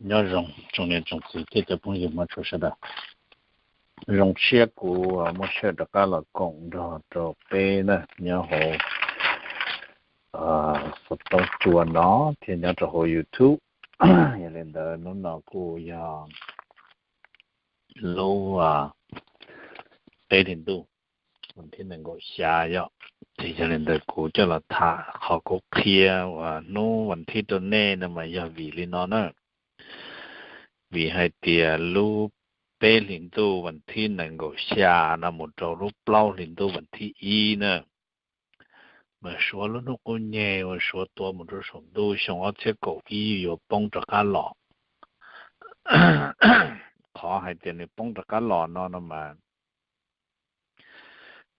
Nyob zoo tsoom niam tsoom txiv thiab cov phooj ywg hmov tshua sawv daws. Zoo siab kuv muaj sij hawm rov qab los koom nrog rau peb na nyob hauv xov tooj cua no thiab nyob rau hauv YouTube. Yog li ntawd hnub no kuj yog lub peb hlis ntuj, vas thib nees nkaum xya yom. Ces yog li ntawd kuv coj los tham qhov kuv qhia uas hnub vas thib rau nej no mas yog vim li no na. Vim hais tias lub peb hlis ntuj vas thib nees nkaum xya no mus rau lub plaub hlis ntuj vas thib ib na, mas suav lub hnub qub nyeg uas suav tua mus rau saum ntuj xyoo ob txhiab kaum ib yuav poob rov qab los. Qhov hais tias nws poob rov qab los no no mas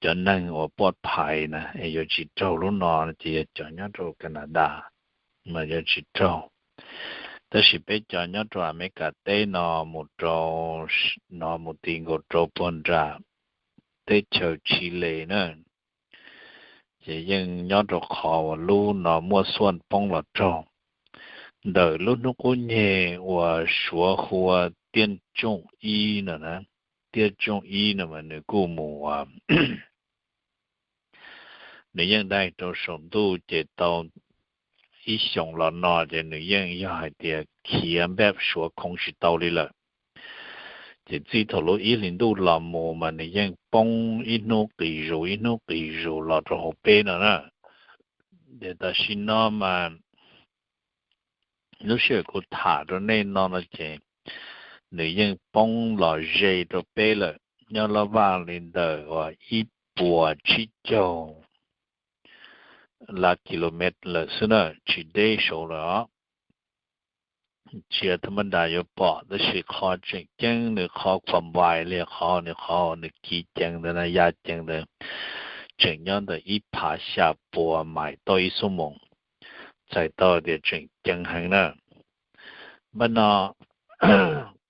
cov neeg uas poj phais na es yuav tsis raug lub no ces yog cov nyob rau Canada mas yuav tsis raug. Tab sis peb cov nyob rau Amelikas teb no mus rau, no mus ti nkaus rau puag nram teb chaws Chile na, ces yeej nyob rau qhov uas lub no muaj xuaj poob los raug. Ntawm lub hnub qub nyeg uas suav hu ua tiaj tsooj ib no na, tiaj tsooj ib no mas nws kuj mus, nws yeej daig rau saum ntuj ces tau ib xyoos los no ces nws yeej yog hais tias khiav npaj suav khoov tsis tau li lawm. Ces txij thaum lub ib hlis ntuj los mus mas nws yeej poob ib hnub qis zus ib hnub qis zus los rau hauv peb no na. Ces tam sim no mas lub sij hawm kuv tham rau nej no no ces nws yeej poob los ze rau peb lawm, nyob laj vaj li ntawm uas ib puas tsib caug la kilomev lawm xwb na, tsis deb saud lawm os. Tsis yog thaj mab das yuav pom, tab sis qhov tseem ceeb nws qhov khuam vais li qhov nws, qhov nws kiv ceev ntawd na, ya ceev ntawd tseem nyob ntawm ib phav xya puas mais tauj ib xuab moos, txhais tau tias tseem ceev heev na. Npaj no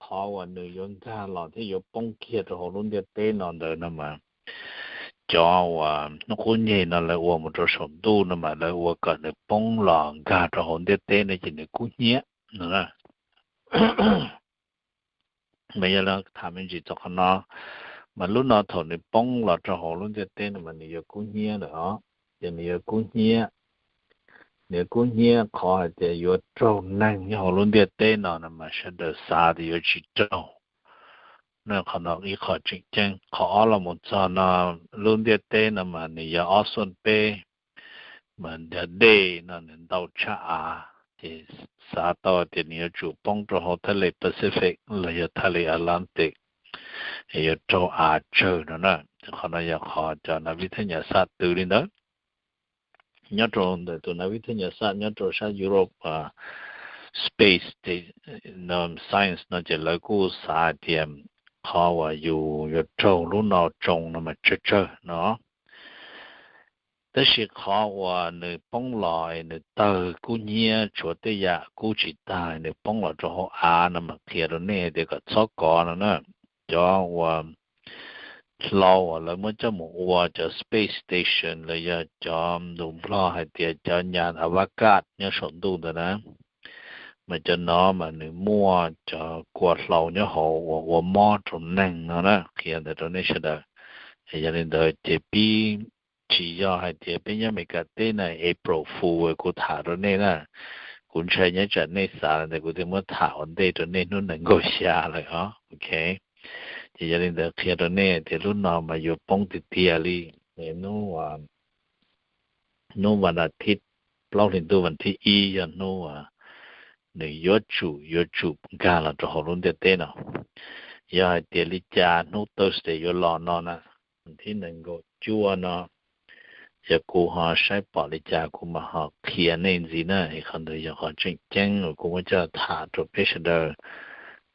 qhov uas nws yuav nkag los thiab yuav poob kiag rau hauv lub ntiaj teb no ntawd no mas cov uas hnub qub nyeg no lawv ua mus rau saum ntuj no mas lawv ua kom nws poob los nkag rau hauv ntiaj teb no ces nws kub hnyiab no. Mas yog li tham me ntsis txog qhov no, mas lub no thaum nws poob los rau hauv lub ntiaj teb no mas nws yuav kub hnyiab lawm os. Ces nws yuav kub hnyiab, nws yuav kub hnyiab qhov hais tias yuav raug neeg nyob hauv lub ntiaj teb no no mas sawv daws xav tias yuav tsis raug. No qhov no ib qho tseem ceeb. Qhov ob los mus txog no, lub ntiaj teb no mas nws yog ob xuaj peb, mas ntiaj dej no nws ntau tshaj av, ces xav tau tias nws yuav tsum poob rau hauv thaj le Pacific los yog thaj le Atlantic, es yuav raug av tsawg no na. Qhov no yog qhov cov nav vib thaj nyas xaj twv li ntawd. Nyob rau ntawm tus nav vib thaj nyas xaj nyob rau sab Europe, space science no ces lawv kuj xav hais tias qhov uas yus yuav raug lub no tsoo no mas tsawg tsawg no. Tab sis qhov uas nws poob los nws tawg kub hnyiab, tshuav tej yam kub tsis tag, nws poob los rau hauv av no mas qhia rau nej hais tias kom txhob kov no na. Cov uas hlau uas lawv muab coj mus ua cov space station los yog cov ntus nplog hais tias cov nyas avakaj nyob saum ntuj ntawd na, mas cov no mas nws muaj cov kua hlau nyob hauv uas ua mob rau neeg no na, qhia ntawd rau nej sawv daws. Yog li ntawd ces pib, tsis yog hais tias peb nyob Amelikas teb na, April Fool kuv tham rau nej na. Kuv ntshai nyob tsam nej xav li ntawd kuv thiaj muab tham ua ntej rau nej hnub nees nkaum xya lawm os. Ok, ces yog li ntawd qhia rau nej tias lub no mas yuav poob tiag tiag li. Hnub, hnub vas as thiv, plaub hlis ntuj vas thib ib yog hnub nws yuav tsum, yuav tsum nkag los rau hauv lub ntiaj teb no. Yog hais tias li cas hnub Thursday yuav los no na, thib nees nkaum cuaj no, yog kuv ho saib pom li cas kuv mam ho qhia nej ntxiv na. Qhov ntawd yog qhov tseem ceeb uas kuv muab coj tham rau peb sawv daws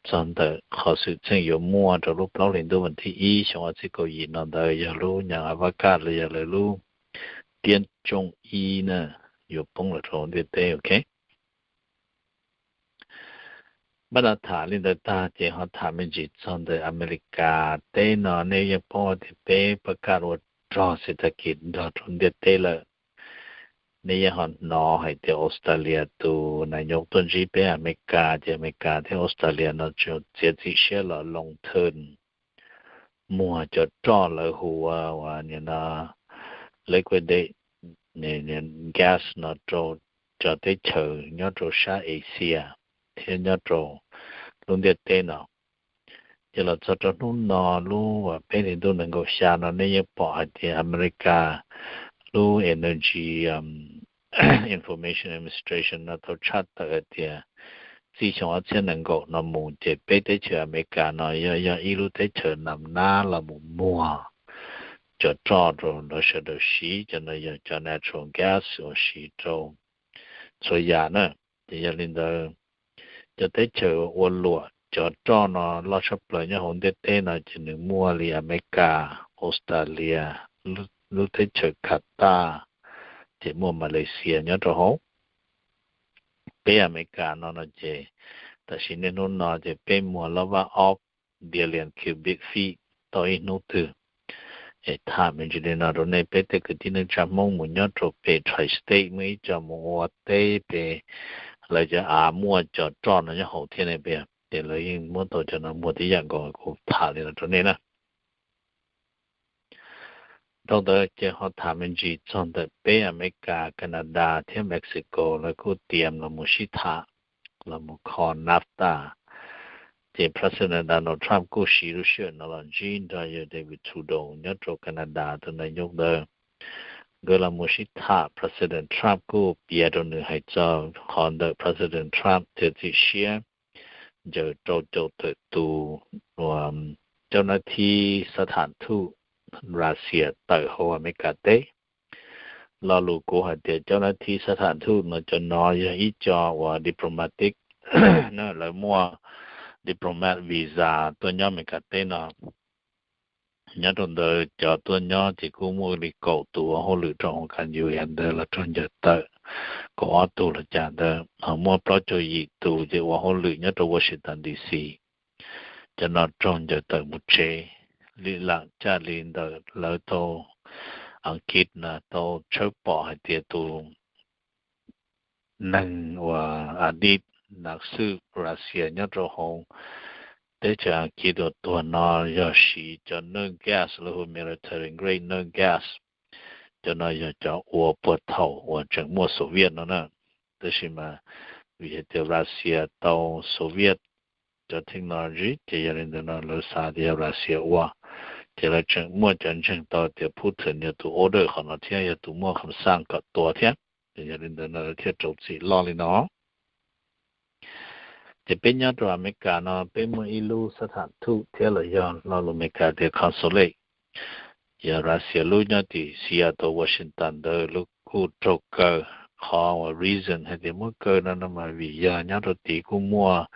txog ntawm qhov xwm txheej yuav muaj rau lub plaub hlis ntuj vas thib ib xyoo ob txhiab kaum yim no ntawd yog lub nyas avakaj los yog lawv lub tiab tsooj ib na, yuav poob los rau hauv ntiaj teb. Ok, npaj no tham li ntawd tag ces ho tham me ntsis txog ntawm Amelikas teb no. Nej yeej paub tias peb pab kaj ua rog xes tas kis nrog rau ntiaj teb lawm. nej yeej ho hnov hais tias Australia tus nas nyos tuaj ntsib peb Amelikas, ces Amelikas thiab Australia no txiav txim siab los loo thwj muag cov roj lawv hu ua, ua nim no liquidate gas no rau cov teb chaws nyob rau sab Asia thiab nyob rau lub ntiaj teb no. Ces los txog rau hnub no, lub peb hlis ntuj nees nkaum xya no, nej yeej pom hais tias Amelikas lub Energy Information Administration no tau tshaj tawm hais tias txij xyoo ob txhiab nees nkaum no mus ces peb teb chaws Amelikas no yog, yog ib lub teb chaws nam nab los mus muag cov roj rau lawv sawv daws siv. Cov no yog cov natural gas uas siv rau txhua yam na. Ces yog li ntawd, cov teb chaws ua luam cov roj no loj tshaj plaws nyob hauv ntiaj teb no ces nws muaj li Amelikas, Australia, lub teb chaws Qatar, ces muaj Malaysia nyob rau hauv. Peb Amelikas no no ces tam sim niaj hnub no ces peb muag lab vaj ob billion cubic feet tau ib hnub twg. Es tham me ntsis li no rau nej, peb tej kwv tij neej tsa Hmoob mus nyob rau pem tri-state, muaj ib co mus ua teb pem lawv cov av muaj cov roj no nyob hauv thiab ne, pem ces lawv yeej muab tau cov no muag tib yam nkaus, kuv tham li no rau nej na. Dhau ntawd ces ho tham me ntsis txog ntawm peb Amelikas, Canada thiab Mexico lawv kuj tias los mus sib tham, los mus kho NAFTA. Ces President Donald Trump kuj siv lub sij hawm no los ntsib nrog yawg David Trudeau nyob rau Canada tus nas nyos ntawd. Nkawd los mus sib tham, President Trump kuj piav rau nws hais txog qhov ntawm President Trump txiav txim siab ncaws rau caum tawm tus uas cab nab thib xab tham thuj Russia tawm hauv Amelikas teb. Lo lus kuv hais tias cab nab thib xab tham thuj no, cov no yog ib co uas diplomatic na, lawv muaj diplomat visa tuaj nyob Amelikas teb no. Nyob rau ntawd cov tuaj nyob ces kuj muaj li kaum tus ua hauj lwm rau hauv kas U N ntawd los raug ncaws tawm, kaum ob tug los cas ntawd, ho muaj plaub caug yim tus ces ua hauj lwm nyob rau Washington D C. Cov no raug ncaws tawm mus tsev. Li lam caj li ntawm lawv tau, Askiv na tau tshawb pom hais tias tus neeg uas adit nas xwb Russia nyob rau hauv teb chaws Askiv uas tuag no yog siv cov nerve gas, lawv hu military grade nerve gas. Cov no yog cov ua puag thaum uas tseem muaj Soviet no na. Tab sis mas vim hais tias Russia tau Soviet cov technology ces yog li ntawd no lawv xav tias yog Russia ua, ces lawv tseem muaj cov ntseeg tau tias Putin yog tus order qhov no thiab yog tus muaj kham xaj kom tua thiab. Ces yog li ntawd no lawv thiaj rau txim loj li no. Ces peb nyob rau Amelikas no peb muaj ib lub xab tham thuj thiab los yog lo lus Amelikas tias consulate. Yog Russia lub nyob tim Seattle, Washington ntawd lub kuj raug kaw. Qhov uas reason hais tias muab kaw no no mas vim yog nyob rau tid kuj muaj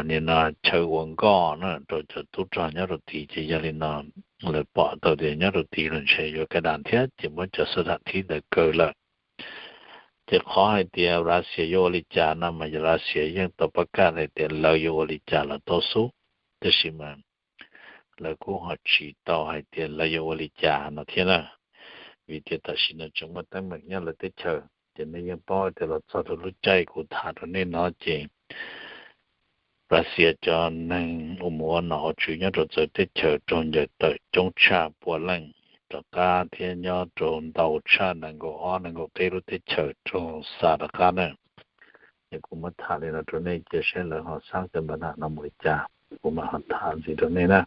nim no chaw ua nkoj na rau cov tub rog nyob rau tid, ces yog li no lawv pom tau tias nyob rau tid los ntshe yuav kaj das thiab ces muab cov xab tham thuj ntawd kaw lawm. Ces qhov hais tias Russia yuav ua li cas no mas yog Russia yeej tau pab kaj hais tias lawv yuav ua li cas los tau xub, tab sis mas lawv kuj ho tsis tau hais tias lawv yuav ua li cas no thiab na. Vim tias tam sim no tseem muaj teeb meem nyob lawv teb chaws, ces nej yeej paub tias los txog rau lub caij kuv tham rau nej no ces Russia cov neeg uas mus ua nom ua tswv nyob rau txawv teb chaws raug ncaws tawm coob tshaj pua leej rov qab thiab nyob rau ntau tshaj nees nkaum ob nees nkaum peb lub teb chaws raug xa rov qab na. Es kuv muab tham li no rau nej cia seb lawv ho xab cov npa nam no mus li cas, kuv mam ho tham ntxiv rau nej na.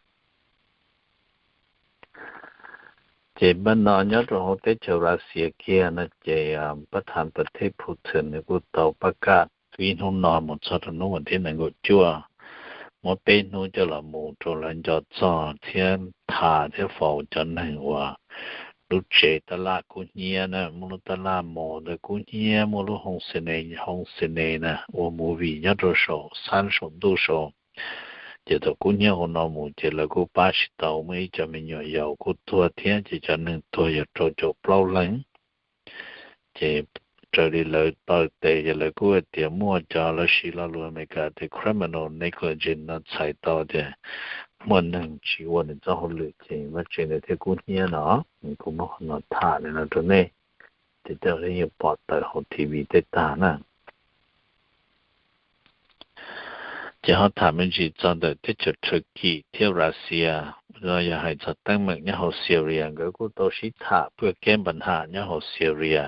Ces npaj no nyob rau hauv teb chaws Russia kiag no ces pab tham pab thej Putin nws kuj tau pab kaj txij hnub no mus txog rau hnub vas thib nees nkaum cuaj, muab peb hnub coj los mus rau lawv nco txog thiab tham thiab faus cov neeg uas lub tsev tab laj kub hnyiab na, muaj lub tab laj mos ntawd kub hnyiab, muaj lub hoo xine, hoo xine na ua movie nyob rau saum xab saum ntuj saud. Ces thaum kub hnyiab hauv no mus ces lawv kuj pab tsis tau, muaj ib co me nyuam yaus kuj tuag thiab, ces cov neeg tuag yog rau caum plaub leeg. Ces raws li lawv taw tes ces lawv kuj hais tias muaj cov, lawv siv lo lus Amelikas tias criminal negligence no txhais tau tias muaj neeg tsis ua nws txoj hauj lwm ces vaj tsev ntawd thiaj kub hnyiab no. Kuv muab qhov no tham li no rau nej. Ces tej zaum nej yeej pom tawm hauv T V tej tag na. Ces ho tham me ntsis txog ntawm teb chaws Turkey thiab Russia, no yog hais txog teeb meem nyob hauv Syria, nkawd kuj tau sib tham pwj kev npa nham nyob hauv Syria.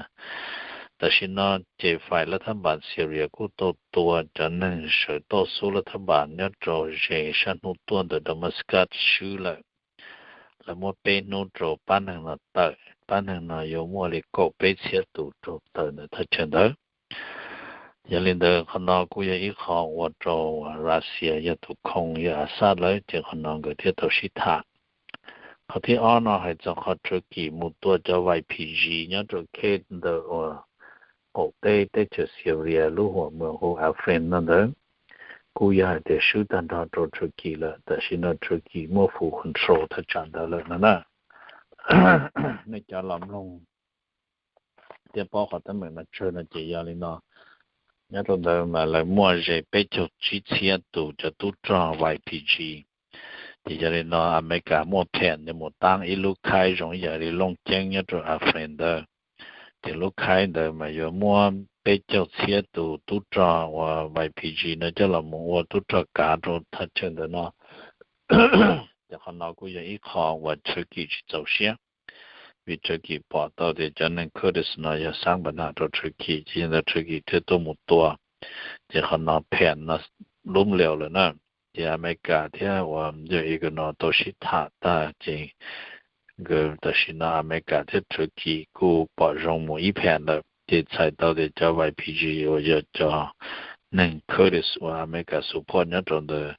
Tam sim no ces fais lav thab npas Syria kuj tau tua cov neeg sawv tauj xub lav thab npas nyob rau ze sab hnub tuaj ntawm Damascus swb lawm. Lawv muab peb hnub rau pab neeg no tawm, pab neeg no yuav muaj li kaum peb txhiab tus raug tawm ntawm thaj chaw ntawd. Yog li ntawd qhov no kuj yog ib qho ua rau Russia yog tus khoo yog Assad lawm, ces qhov no nkawd thiaj tau sib tham. Qhov thib ob no hais txog qhov Turkey mus tua cov Y P G nyob rau khej ntawm uas qaum teb teb chaws Syria lub huam mws hu Afrin no ntawd, kuj yog hais tias swb tag nrho rau Turkey lawm. Tam sim no Turkey muaj full control thaj tsam ntawd lawm no na. Nej cov los mloog thiab paub qhov teeb meem no tsawg no ces yog li no, nyob rau ntawd mas lawv muaj ze peb caug tsib txhiab tus cov tub rog Y P G. Ces yog li no Amelikas muaj pheem yuav mus taab ib lub khaib zoo ib yam li Looj Ceeb nyob rau Afrin ntawd. Ces lub khaib ntawd mas yuav muab peb caug txhiab tus tub rog uas Y P G no coj los mus ua tub rog kav rau thaj chaw ntawd no. Ces qhov no kuj yog ib qho uas Turkey tsis txaus siab, vim Turkey pom tau tias cov neeg Kurdish no yog xab npa nham rau Turkey, ces yog ntawd Turkey thiaj tuaj mus tua. Ces qhov no pheem no lub lawm na. Ces Amelikas thiab uas yog Iran no tau sib tham tag ces nkawd tam sim no Amelikas thiab Turkey kuj pom zoo mus ib pheem lawm, ces txhais tau tias cov Y P G uas yog cov neeg Kurdish uas Amelikas support nyob rau ntawd,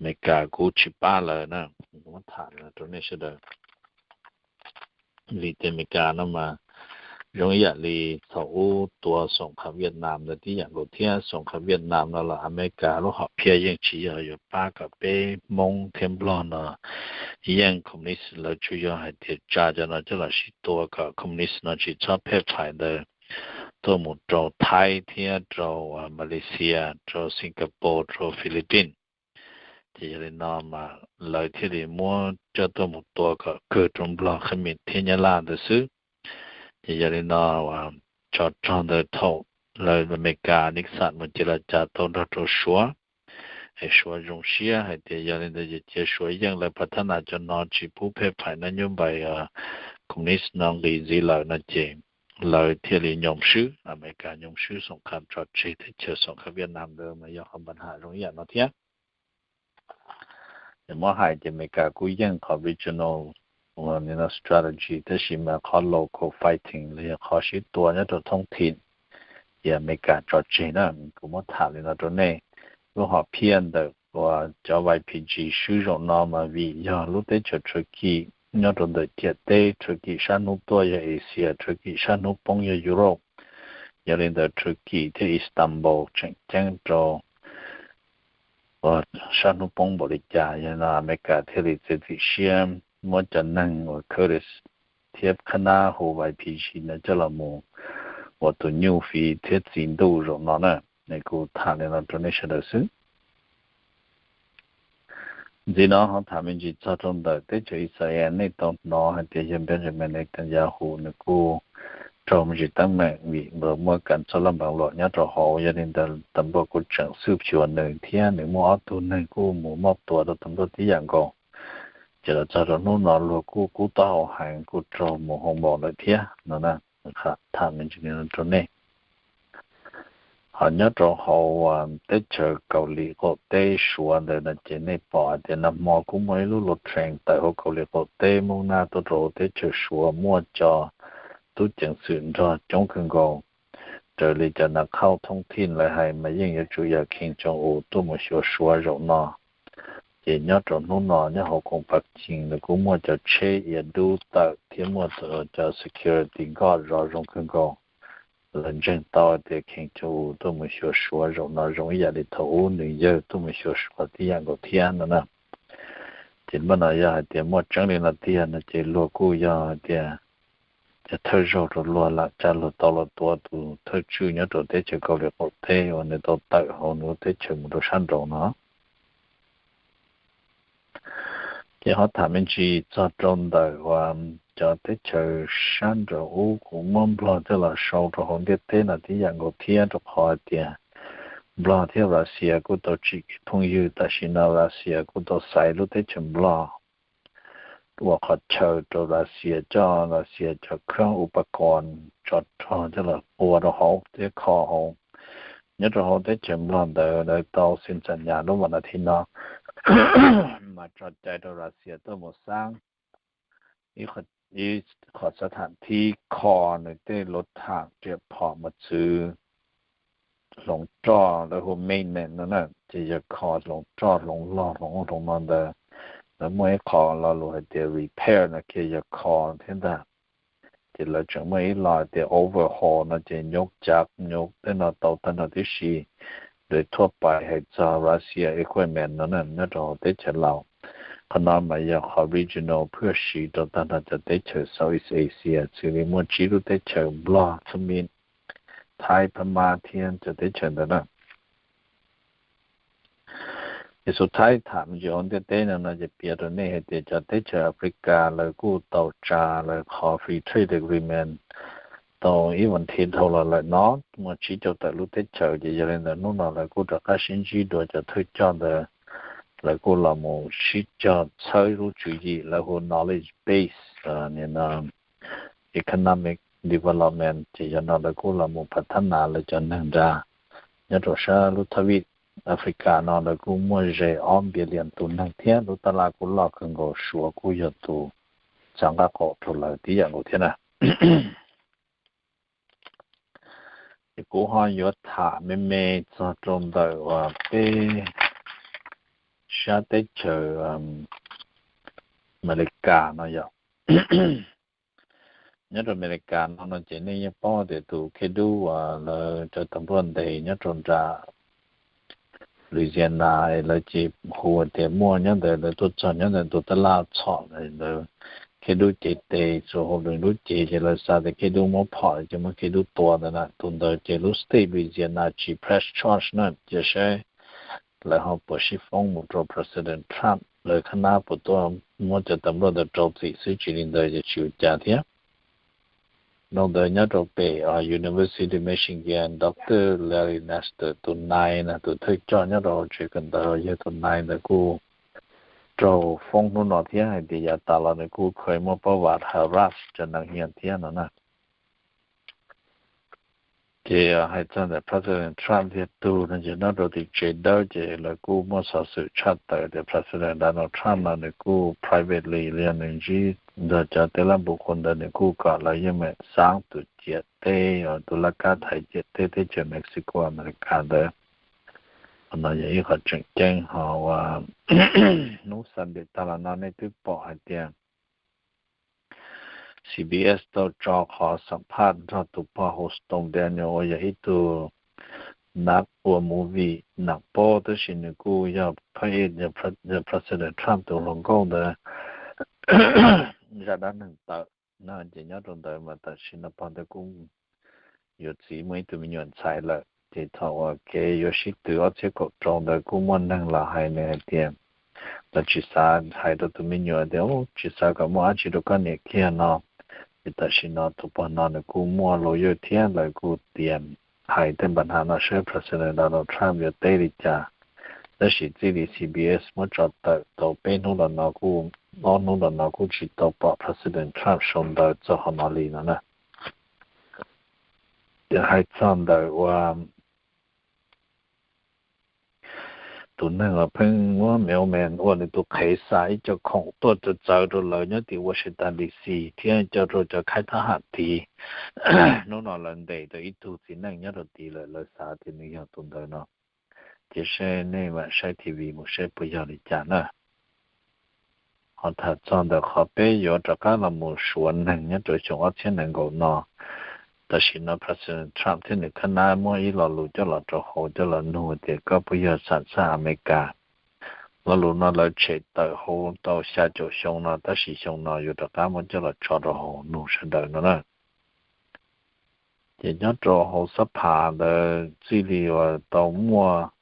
Amelikas kuj tsis pab lawv na. Muab tham rau nej sawv daws. Vim tias Amelikas no mas zoo ib yam li thaum ub tua xoom khav Vietnam ntawd tib yam nkaus thiab. Xoom khav Vietnam no los Amelikas lub hom phiaj yeej tsis yog yuav pab kom peb Hmoob thiab Nplog no yeej communist, lawv tsuas yog hais tias tsa cov no coj los sib tua kom communist no tsis txhob pheej phais ntawd tuaj mus rau Thaib thiab rau Malaysia, rau Singapore, rau Philippines. Ces yog li no mas lawv thiaj li muab coj tuaj mus tua kom kawg rau Nplog, Khmer thiab Nyab Laj ntawd xwb. Ces yog li no, tsov rog ntawd thaum lawv Amelikas Nixon mus cia li cas tau nrog rau Suav, es Suav zoo siab hais tias yog li ntawd ces cia Suav yeej lawv pas thab nas cov no tsis pub pheej phais nab nyub npais communist no nqis ntxiv lawm no ces lawv thiaj li nyoos swb, Amelikas nyoos swb xoom khav tso tseg teb chaws xoom khav Vietnam ntawd mas yog qhov npa nham zoo ib yam no thiab. Ces muab hais ces Amelikas kuj yeej qhov regional strategy, tab sis mas qhov local fighting los yog qhov sib tua nyob rau thoob thim, ces Amelikas tso tseg na. Kuv muab tham li no rau nej, lub hom phiaj ntawm uas cov Y P G swb zaum no mas vim yog lub teb chaws Turkey nyob rau ntawm ciam teb, Turkey sab hnub tuaj yog Asia, Turkey sab hnub poob yog Europe. Yog li ntawd Turkey thiab Istanbul tseem ceeb rau sab hnub poob npaum li cas, yog no Amelikas thiaj li txiav txim siab muab cov neeg uas Kurdish thiab qhab nab hu Y P G no coj los mus ua tus nyuj fiv thiab txiv ntuj zaum no na. Kuv tham li no rau nej sawv daws xwb. Ntxiv no ho tham me ntsis txog rau ntawm teb chaws Israel, nej tau hnov hais tias yawg Benjamin Netanyahu nws kuj raug me ntsis teeb meem vim nws muaj kas txog laj npav luam nyob rau hauv, yog li ntawd tas npaj kuj tseem xwj xyuas nws thiab nws muaj ob tug neeg kuj mus moj tua rau tas npaj tib yam nkaus. Ces los txog rau hnub no luag kuj kub taub hau heev, kuj raug mus hoo npaum lawm thiab no na. Tham me ntsis rau nej. Ho nyob rau hauv teb chaws Kaus Lim qaum teb Suav ntawd no ces nej pom hais tias nag hmo kuj muaj ib lub lus thees tawm hauv Kaus Lim qaum teb Moob Nab tuaj rau hauv teb chaws Suav, muaj cov tub ceev xwm nrog coob kawg nkaus. Raws li cov nas khauj thoob thij lawv hais mas yeej yuav tsum yog Kim Jong Un tuaj mus xyuas Suav zaum no. Ces nyob rau hnub no nyob hauv koom Pakistan nws kuj muaj cov tsheb iav dub tawm thiab muaj cov security guard zov zoo kawg nkaus. Lawv ntseeg tau tias Kim Jong Un tuaj mus xyuas Suav zaum no zoo ib yam li thaum ub nws yawg tuaj mus xyuas Suav tib yam nkaus thiab no na. Ces npaj no yog hais tias muaj tseeb li no tiag no ces luag kuj yog hais tias cov thawj zaug rau luag lam tsa luag tau los tua tus thawj tswj nyob rau teb chaws Kaus Lim qaum teb uas nws tau tawm hauv nws lub teb chaws mus rau sab nraud no. Ces ho tham me ntsis txog rau ntawm uas cov teb chaws sab nraud ub kuv muab Nplog coj los sau rau hauv ntiaj teb no tib yam nkaus thiab, rau qhov hais tias Nplog thiab Russia kuj tau tsim kev phooj ywg. Tam sim no Russia kuj tau xaiv lub teb chaws Nplog ua qhov chaw rau Russia coj Russia cov khab upakoos tsov rog coj los ua rau hauv thiab kho hauv. Nyob rau hauv teb chaws Nplog ntawd lawv tau xin xam nyas lub vas nas thi no mas tso cai rau Russia tuaj mus xab ib qhov xab tham thib kho nws tej luv tham riam phom mus txwv hloov roj, lawv hu maintenance no na, ces yog kho hloov roj hloov log hloov hloov no ntawd. Lawv muaj ib qho lo lus hais tias repair no kiag yog kho thiab ntag. Ces lawv tseem muaj ib lo tias overhaul no ces nyuj cav nyuj tej no tau tag nrho tib si. Lawv thuaj pais hais txog Russia equipment no na nyob rau hauv teb chaws Laus. Qhov no mas yog qhov regional phwj siv rau tag nrho cov teb chaws Southeast Asia, xws li muaj tsib lub teb chaws Nplog, Thaib, Thaib, Phab Mab thiab cov teb chaws ntawd na. Ces xub thawj tham mus tsis hauv ntiaj teb no no ces piav rau nej hais tias cov teb chaws Africa lawv kuj tau tsa lawv qhov free trade agreement tau ib vas thiv dhau los lawm no, muaj tsib caug tawm lub teb chaws. Ces yog li ntawd hnub no lawv kuj rov qab sib ntsib dua cov thawj coj ntawd, lawv kuj los mus sib cog txhawb lub tswv yim lawv hu knowledge base, no economic development, ces yog no lawv kuj los mus phav thab nas lawv cov neeg nrad. Nyob rau sab lub thab vij Africa no lawv kuj muaj ze ob billion tus neeg thiab lub tab laj kuj loj kawg nkaus, Suav kuj yog tus txav nqaj qaum rau lawv tib yam nkaus thiab na. Ces kuv ho yuav tham me me txog rau ntawm uas peb sab teb chaws Amelikas no yog. Nyob rau Amelikas no no ces nej yeej paub tias tus khej dub uas lawv cov tag npluaj ntes nyob rau nram Louisiana, lawv ces hu tias muaj nyob ntawd, lawv tuaj txog nyob ntawd tus tab laj txhom ntawd, khej dub cev tes txhua hauv lwm lub cev, ces lawv xav tias khej dub muab phom ces muab khej dub tua ntawd na. Tus ntawd ces lub state Louisiana tsis press charge na, cia saib lawv ho puas sib foob mus rau President Trump, lawv khab nab puas tuaj muab cov tag npluaj ntawd rau txim xwb, tsis li ntawd ces tsis ua cas thiab. Nov ntawd nyob rau pem University of Michigan, Doctor Larry Nassar tus nai na, tus thawj coj nyob rau hauv tsev kawm ntawv, yog tus nai ntawd kuj raug foob hnub no thiab hais tias yav tas los nws kuj kheev muaj pab vam harass cov neeg hias thiab no na. Ces hais txog ntawm President Trump thiab tug no ces nyob rau tim tsev dawb ces lawv kuj muaj xov xwm tshaj tawm tias President Donald Trump no nws kuj privately li nws ntsib nrog cov tej laj npus qhua ntawd nws kuj kom lawv yeej meem xaab tus ciam teb, tus laj kab thaiv ciam teb teb chaws Mexico Amelikas ntawd. Qhov no yog ib qhov tseem ceeb ho ua hnub Sunday tag los no nej twb pom hais tias CBS tau tso qhov xam phaj nrog tus pog hu Stormy Daniels uas yog ib tug nam ua movie nam pob tab sis nws kuj yog phab ej yog President Trump tus hluas nkauj ntawd zaj dab neeg tawm no. Ces nyob rau ntawd mas tam sim no pog ntawd kuj yuav txiv muaj ib tug me nyuam ntxhais lawm, ces thaum uas kev yuav sib tw ob txhiab kaum rau ntawd kuj muaj neeg los hais nws hais tias lawv tsis xav hais rau tus me nyuam tias tsis xav kom muaj dab tsi rau koj niam kiag no. Ces tam sim no tus pog no nws kuj muaj lawyer thiab lawv kuj tias hais tej npa hnav no saib President Donald Trump yuav teb li cas. Tab sis txij li CBS muab tso tawm tau peb hnub los no kuj, ob hnub los no kuj tsis tau pom President Trump sau ntawv txog qhov no li no na. Ces hais txog ntawm ua tus neeg uas pheej muab mailman ua nws tus qhev xa ib co khoom tuaj txawv txawv rau lawv nyob tim Washington D C thiab coj rau cov khaib thab ham tid. Hnub no lawv ntes tau ib tug txiv neej nyob rau tid lawm, lawv xav tias nws yog tus ntawd no. Ces saib nej mam saib T V mus saib puas yog li cas na. Ho tham txog ntawm qhov peb yuav rov qab los mus suav neeg nyob rau xyoo ob txhiab nees nkaum no, tam sim no President Trump thiab nws khab nab muab ib lo lus coj los rau hauv coj los nug tias koj puas yog xam xaj Amelikas. Lo lus no lawv tshem tawm hauv tau xya caum xyoo no tab sis xyoo no yuav rov qab muab coj los tso rau hauv nug sawv daws no na. Ces nyob rau hauv xab phas ntawd txij li uas tau muaj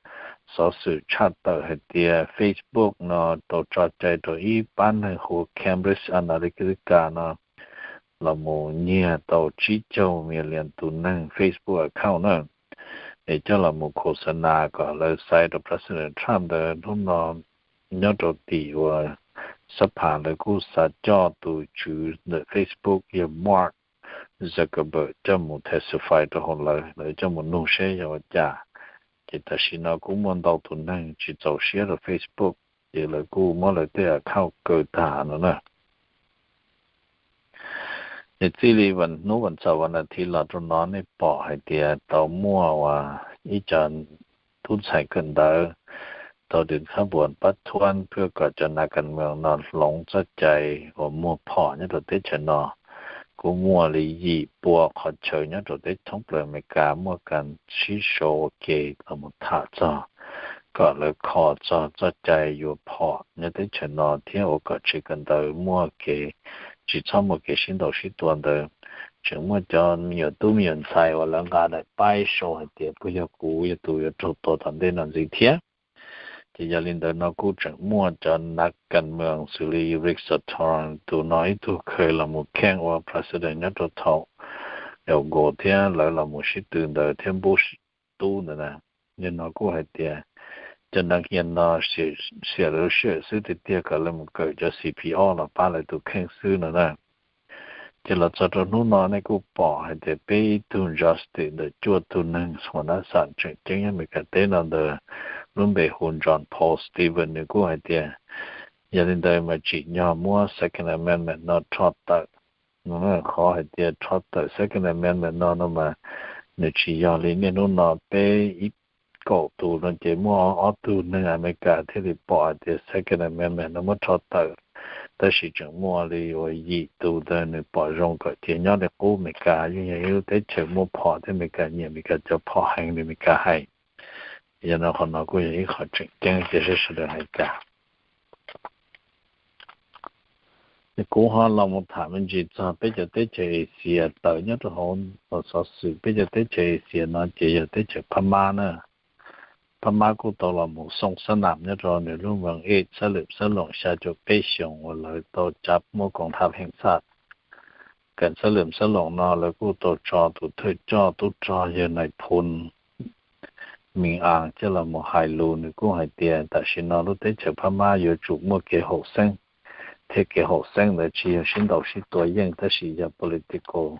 xov xwm tshaj tawm hais tias Facebook no tau tso cai rau ib pab neeg hu Cambridge Analytica no los mus nyiag tau tsib caug million tus neeg Facebook account na, es coj los mus khos xa nas kom lawv xaiv rau President Trump ntawd hnub no nyob rau tim uas xab phas lawv kuj xav coj tus tswv ntawm Facebook yog Mark Zuckerberg coj mus testify rau hauv lawv, lawv coj mus nug seb yog ua cas. Ces tam sim no kuj muaj ntau tus neeg tsis txaus siab rau Facebook, ces lawv kuj muab lawv tej account kaw tag no na. Ces txij li hnub vas xaum vas nas thiv los rau no nej pom hais tias tau muaj uas ib co tub ntxhais kawm ntawv tau tis khab puas pab thuab pu kom cov nas kas moos no hloov txoj cai uas muag phom nyob rau teb chaws no. Kuj muaj li yim pua qhov chaw nyob rau teb thoob plaws Amelikas muaj kas sib sau ua ke los mus tham txog kom lawv kho txog txoj cai yuav phom nyob teb chaws no thiab ua kom tsev kawm ntawv muaj kev, tsis txhob muaj kev sib ntaus sib tua ntawd. Tseem muaj cov me nyuam tub me nyuam ntxhais uas lawv nqa daim paib sau hais tias puas yog kuv yog tus yuav raug tua tom ntej no ntxiv thiab. Ces yog li ntawd no kuj tseem muaj cov nas kas moos xws li Rick Santorum tus no ib tug khaws los mus kheej ua president nyob rau thaum Al Gore thiab lawv los mus sib tw ntawd thiab Bush tub ntawd na. Yog no kuj hais tias cov nas kas no xiam lawv lub sij hawm xwb tiag tiag kom lawv mus kawm cov C P R los pab lawv tus kheej xwb no na. Ces los txog rau hnub no nej kuj pom hais tias peb ib tug justice ntawm cuaj tug neeg uas nab xam tseem ceeb nyob Amelikas teb no ntawd lub npe hu John Paul Stevens nws kuj hais tias yog li ntawd mas tsim nyog muab Second Amendment no rho tawm. Qhov hais tias rho tawm Second Amendment no no mas nws tsis yog li niaj hnub no peb ib kaum tus no ces muaj ob tug neeg Amelikas thiaj li pom hais tias Second Amendment no muab rho tawm, tab sis tseem muaj li uas yim tus ntawd nws pom zoo kom cia nyob li qub. Amelikas yeej yog ib lub teb chaws muaj phom thiab Amelikas nyiam Amelikas cov phom heev li Amelikas hais. Yog no qhov no kuj yog ib qho tseem ceeb cia sawv daws hais cas. Ces kuv ho los mus tham me ntsis txog peb cov teb chaws Asia tawm nyob rau hauv xov xwm peb cov teb chaws Asia no ces yog teb chaws Phab Mab na. Phab Mab kuj tau los mus xoo xab nam nyob rau nws lub moos ej xab lwm xab loos xya caum peb xyoos uas lawv tau tsa muaj koom thab heev xaj. Kas xab lwm xab loos no lawv kuj tau tso tus thawj coj tub rog yawg Nais Phoo Min Aung coj los mus hais lus, nws kuj hais tias tam sim no lub teb chaws Phab Mab yuav tsum muaj kev haum xeeb, thiab kev haum xeeb ntawd tsis yog sib ntaus sib tua yeej tab sis yog political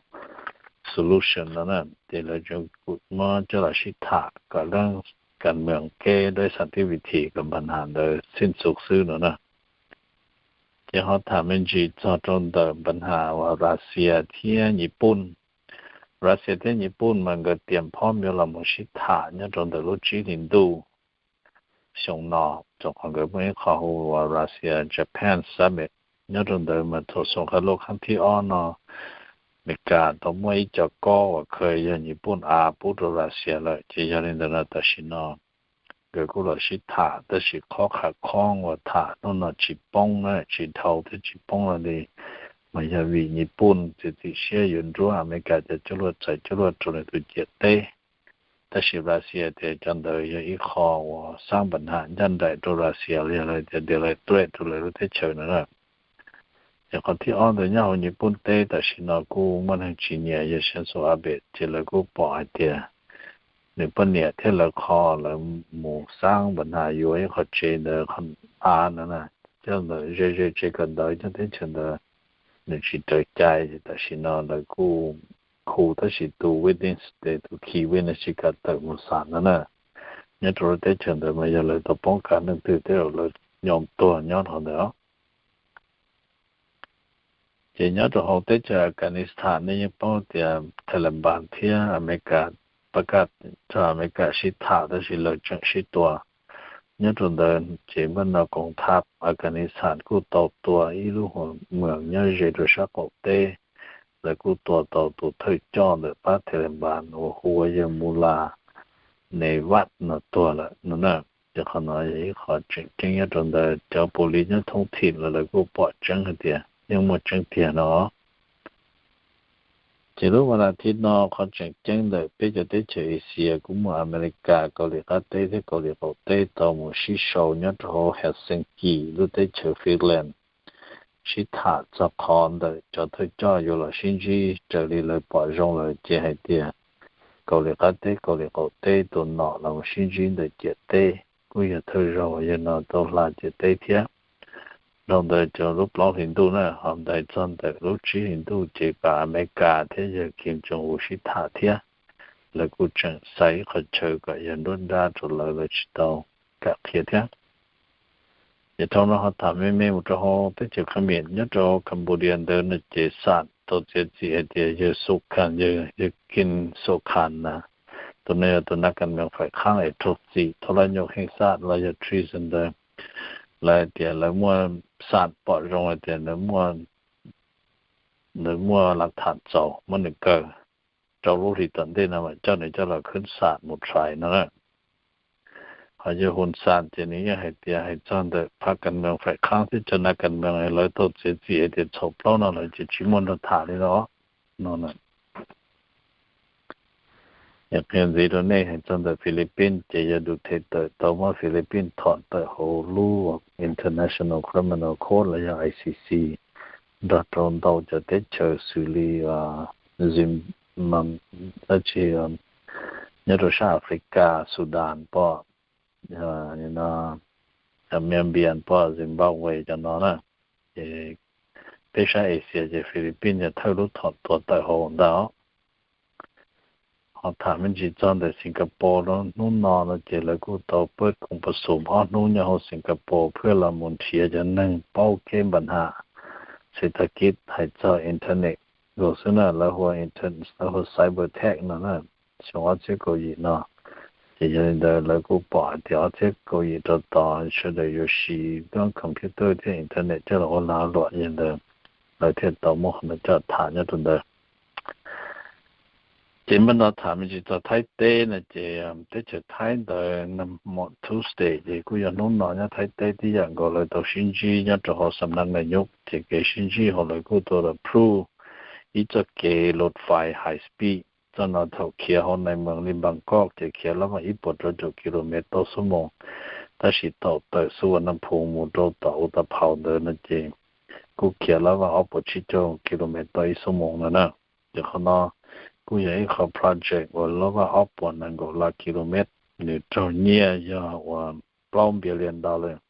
solution no na. Ces lawv kuj muab coj los sib tham kom leej kas moos kev dab xam tib vim thi kom npa nham ntawd xij ntxuv xwb no na. Ces ho tham me ntsis txog rau ntawm npa nham uas Russia thiab Nyij Pooj. Russia thiab Nyij Pooj mas nkawd tias phob yuav los mus sib tham nyob rau ntawm lub tsib hlis ntuj xyoo no, rau qhov nkawd muaj ib qho hu ua Russia Japan Summit. Nyob rau ntawd mas thaum xyoo qab lub khav thib ob no, Amelikas tau muaj ib co kob uas khaws yog Nyij Pooj av pub rau Russia lawm, ces yog li ntawd no tam sim no nkawd kuj los sib tham, tab sis qhov qham khoob uas tham hnub no tsis poob na, tsis dhau thiab tsis poob los li, mas yog vim Nyij Pooj txiav txim siab yuav nruab Amelikas cov cuaj luaj txais cuaj luaj rau nws tus ciam teb. Tab sis Russia tias cov ntawd yog ib qho uas xab npa nham ncaj nraim rau Russia los yog tias delay threat rau lawv lub teb chaws no na. Ces qhov thib ob ntawd nyob hauv Nyij Pooj teb tam sim no kuj muaj neeg tsis nyiam yog Shinzo Abe, ces lawv kuj pom hais tias nws poj niam thiab lawv qho lawv mus xab npa nham yuav ib qho tsev ntawd qhov av no na, coj ntawm ze ze tsev kawm ntawv coj teb chaws ntawd, nws tsis raws cai, ces tam sim no lawv kuj khu tab sis tus witness, tus khi witness tsis kam tawm mus xam no na. Nyob rau lub teb chaws ntawd mas yog lawv tau poob kas leej twg tej zaum lawv nyoo tuag nyob rau ntawd. Ces nyob rau hauv teb chaws Afghanistan nej yeej paub tias Taliban thiab Amelikas, pab kaj tog Amelikas sib tham tab sis lawv tseem sib tua. Nyob rau ntawd ces npaj no koom thab Afghanistan kuj tau tua ib lub hu, moos nyob ze rau sab qaum teb, lawv kuj tua tau tus thawj coj ntawm pab Taliban uas hu ua yawg Mullah Neybat no tuag lawm no na. Ces qhov no yog ib qho tseem ceeb nyob rau ntawd, cov pus lis nyob thoob thim los lawv kuj pom tseeb hais tias yeej muaj tseeb tiag no. Ces lub vas thib no qhov tseem ceeb ntawm peb cov teb chaws Asia kuj muaj Amelikas, Kaus Lim Qab Teb thiab Kaus Lim Qaum Teb tau mus sib sau nyob rau hauv Helsinki lub teb chaws Finland, sib tham txog qhov ntawm cov thawj coj yuav los sib ntsib. Raws li lawv pom zoo lawm ces hais tias Kaus Lim Qab Teb Kaus Lim Qaum Teb tus nom los mus sib ntsib ntawm ciam teb, kuj yog thawj zaug yog no tau hla ciam teb thiab. Dhau ntawd cov lub plaub hlis ntuj na, ho ntawd txog ntawm lub tsib hlis ntuj ces kom Amelikas thiab yawg Kim Jong-un sib tham thiab. Lawv kuj tseem xaiv ib qhov chaw kom yog nruab nrab rau lawv, lawv tsis tau kam qhia thiab. Ces dhau no ho tham me me mus rau hauv teb chaws Khmer nyob rau Cambodia ntawd no ces xam tau txiav txim hais tias yawg Sokhan, yawg Kin Sokhan na, tus no yog tus nas kas mees faim khaab es raug txim thauj laj nyuj kheej xam los yog treason ntawd. Lawv hais tias lawv muaj, xam pom zoo hais tias lawv muaj lav tham txaus muab nws kaw. Rau lub hlis tom ntej no mam coj nws coj los khwb xam mus tshais no na. Ho yawg Hun San ces nws yeej hais tias hais txog ntawm phab kas mees faim khaab thiab cov nas kas mees lawv tau txiav txim hais tias txhaum plaub no lawv ces tsis muaj nrog tham li no no. Qhia ntxiv rau nej hais txog ntawm Philippines ces yawg Duterte tau muab Philippines thom tawm hauv lub International Criminal Court los yog I C C nrog rau ntau cov teb chaws xws li Zim, dab tsi, nyob rau sab Africa, Sudan pom, Myanmar pom, Zimbabwe cov no na. Ces peb sab Asia ces Philippines yog thawj lub thom tua tawm hauv ntag. Ho tham me ntsis txog ntawm Singapore no, hnub no no ces lawv kuj tau pab koom pas xum ob hnub nyob hauv Singapore phwj los mus nrhiav cov neeg paub kev npa nham xes thas kiv hais txog internet los xwb na, lawv hu, lawv hu cyber tech no na, xyoo ob txhiab kaum yim no. Ces yog li ntawd lawv kuj pom hais tias ob txhiab kaum yim rau tod sawv daws yuav siv computer thiab internet coj los ua lag luam, yog li ntawd lawv thiaj tau muab qhov no coj tham nyob rau ntawd. Ces npaj no tham me ntsis txog Thaib teb no ces teb chaws Thaib ntawd, Tuesday ces kuj yog hnub no nyob Thaib teb tib yam nkaus lawv tau sib ntsib nyob rau hauv xam naj naj nyuj, ces kev sib ntsib hauv lawv kuj tau approve ib txoj kev lod fais high speed. Txoj no thaum khiav hauv nais mees li Bangkok ces khiav lab vaj ib puas rau caum kilomev tauj xuab moos, tab sis thaum tawm Suvarnabhumi mus rau tom Utapau ntawd no ces kuj khiav lab vaj ob puas tsib caug kilomev tauj ib xuab moos no na. Ces qhov no kuj yog ib qho project uas lab vaj ob puas nees nkaum lab kilomev, nws raug nyiaj yog uas plaub billion dollar.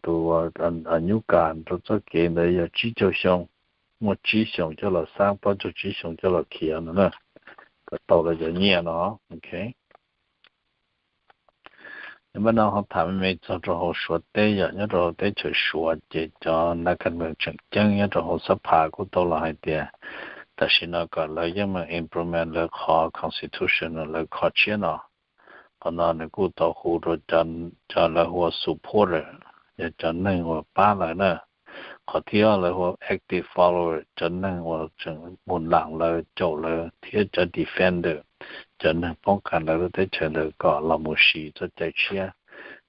Tus nyub kas rau txoj kev ntawd yog tsib caug xyoo, muaj tsib xyoos coj los xab, plaub caug tsib xyoo coj los khiav no na, kom tau lawv cov nyiaj no. Ok, npaj no ho tham me me txog rau hauv Suav teb, yog nyob rau hauv teb chaws Suav ces cov nas kas mees tseem ceeb nyob rau hauv xab pha kuj tau los hais tias tam sim no kom lawv yeej meem implement lawv qhov constitution lawv qhov tshiab no. Qhov no nws kuj tau hu rau cov lawv hu ua supporter, yog cov neeg uas pab lawv na. Qhov thib ob lawv hu ua active follower, cov neeg uas tseem mus lam lawv, caum lawv, thiab cov defender, cov neeg poob kas lawv lub teb chaws ntawd kom los mus siv txoj cai tshiab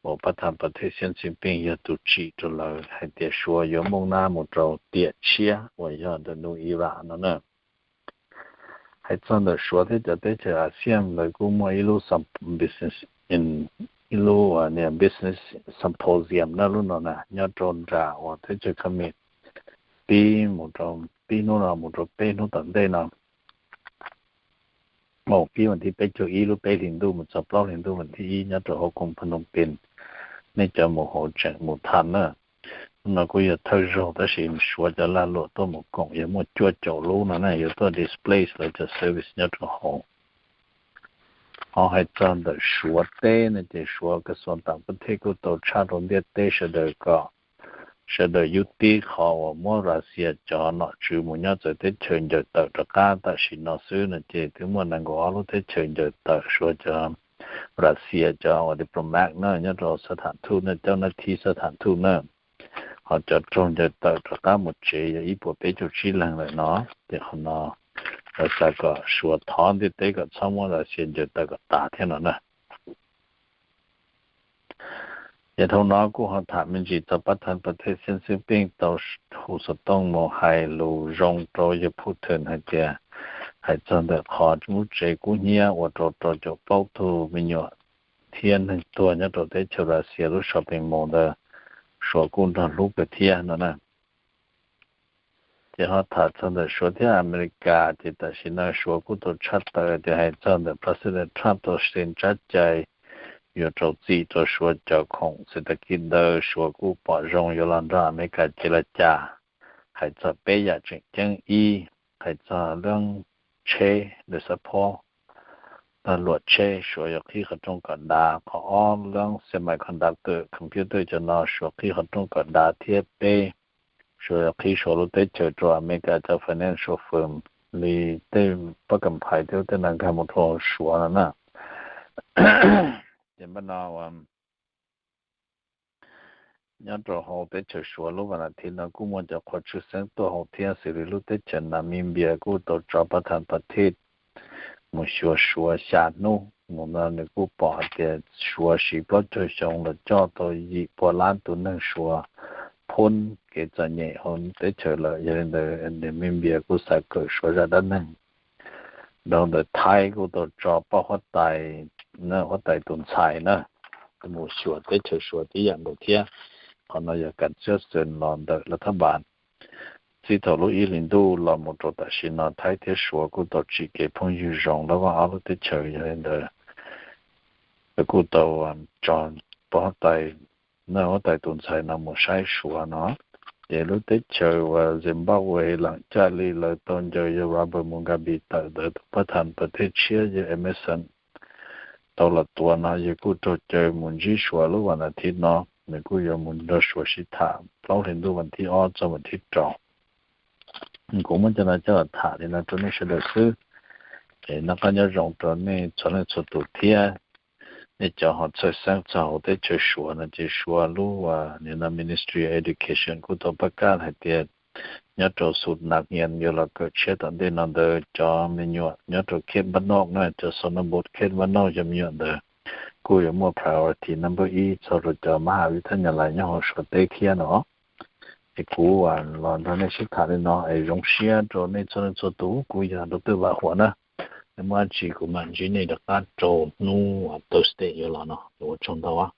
uas pab thas pas thej Xiav Xis Peej yog tus tsim rau lawv hais tias Suav yuav mooj nab mus rau tiam tshiab uas yog ntawm nus Iran no na. Hais txog ntawm Suav thiab cov teb chaws ASEAN lawv kuj muaj ib lub business, ib lub business symposium na, lub no na nyob rau nram uas teb chaws Khmer, pib mus rau, pib hnub no mus rau peb hnub tom ntej no. Mas pib vas thib peb caug ib lub peb hlis ntuj mus txog plaub hlis ntuj vas thib ib nyob rau hauv koog Phnom Penh. Nej cov mus hauv tseem mus thaj na. Lub no kuj yog thawj zaug tab sis Suav cov lag luam tuaj mus koom yog muaj cuaj caum lub no na, yuav tuaj displace lawv cov service nyob rau hauv. Ho hais txog ntawm Suav teb no ces Suav kas xuas tam pab thej kuj tau tshaj rau ntiaj teb sawv daws kom sawv daws yub tib qhov uas muab Russia cov nom tswv mus nyob txawv teb chaws ncaws tawm rov qab. Tam sim no xwb no ces twb muaj nees nkaum ob lub teb chaws ncaws tawm Suav cov, Russia cov uas diplomat na nyob rau xab tham thuj na, cab nab thib xab tham thuj na. Ho cov raug ncaws tawm rov qab mus tsev yog ib puas peb caug tsib leeg lawm no. Ces qhov no lawv xav kom Suav thov ntiaj teb kom txhob muab Russia ncaws tawm kom tas thiab no na. Ces dhau no kuj ho tham me ntsis txog pab thas pas thej Xiav Xis Peej tau hu xov tooj mus hais lus zoo rau yawg Putin hais tias Hais txog ntawm qhov lub tsev kub hnyiab ua rau rau caum plaub tug me nyuam thiab neeg tuag nyob rau teb chaws Russia lub shopping mall ntawd, Suav kuj nrog hlub kawg thiab no na. Ces ho tham txog ntawm Suav thiab Amelikas, ces tam sim no Suav kuj tau tshaj tawm tias hais txog ntawm President Trump tau xi tsab cai yuav rau txim rau Suav cov khoom xi tas kis ntawd Suav kuj pom zoo yuav los nrog Amelikas ces los cas. Hais txog peb yam tseem ceeb ib, hais txog leej tsheb lawv xab phob, tag luam tsheb Suav yuav qhib qhov rooj kom dav, qhov ob leej semiconductor computer cov no Suav qhib qhov rooj kom dav thiab peb Suav yuav qhib Suav lub teb chaws rau Amelikas cov financial firm li tej pab kam phais thiab tej no nkag mus rau Suav no na. Ces npaj no nyob rau hauv teb chaws Suav lub vas nas thiv no kuj muaj cov qhov tshwj xeeb tuaj hauv thiab xws li lub teb chaws Namibia kuj tau tso pab thas pab thij mus xyuas Suav xya hnub mus no nws kuj pom hais tias Suav siv plaub caug xyoo los coj tau yim pua lab tus neeg Suav phoob kev txom nyem hauv teb chaws lawm. Yog li ntawd Namibia kuj xav kawm Suav zaj dab neeg. Dhau ntawd Thaib kuj tau tso pab huab tais, huab tais tus ntxhais na, mus xyuas teb chaws Suav tib yam nkaus thiab. Qhov no yog kas txiab xees los ntawm lawv thab npas. Txij thaum lub ib hlis ntuj los mus rau tam sim no Thaib thiab Suav kuj tau tsim kev phooj ywg zoo lawv vaj ob lub teb chaws. Yog li ntawd lawv kuj tau tso pab huab tais, huab tais tus ntxhais no mus saib Suav no. Ces lub teb chaws uas Zimbabwe lam caj li lawv tau ncaws yawg Robert Mugabe tawm ntawd tus pab thas pab thij tshiab yawg Emmerson tau los tuav no yawg kuj raug caw mus ntsib Suav lub vas nas thiv no. Nws kuj yuav mus nrog Suav sib tham plaub hlis ntuj vas thib ob txog vas thib rau. Kuv muab cov no coj los tham li no rau nej sawv daws xwb. Es noj qab nyob zoo rau nej txhua leej txhua tus thiab. Nej cov ho txhawj xeeb txog hauv teb chaws Suav no ces Suav lub nim no Ministry of Education kuj tau pab kaj hais tias nyob rau Xu Nas Nyias yuav los kawm tshiab tom ntej no ntawd cov me nyuam nyob rau Khej Npab Noj na, cov Xo Noj Npos Khej Npab Noj cov me nyuam ntawd kuj yuav muaj priority number ib txog rau cov mab has vib thab nyas lais nyob hauv Suav teb thiab no. Es kuv los nrog nej sib tham li no es zoo siab rau nej txhua leej txhua tus. Kuv yog rau twj vam huam na. Nej muaj dab tsi kuv mam ntsib nej rov qab rau hnub Thursday yuav los no. Ua tsaug ntau.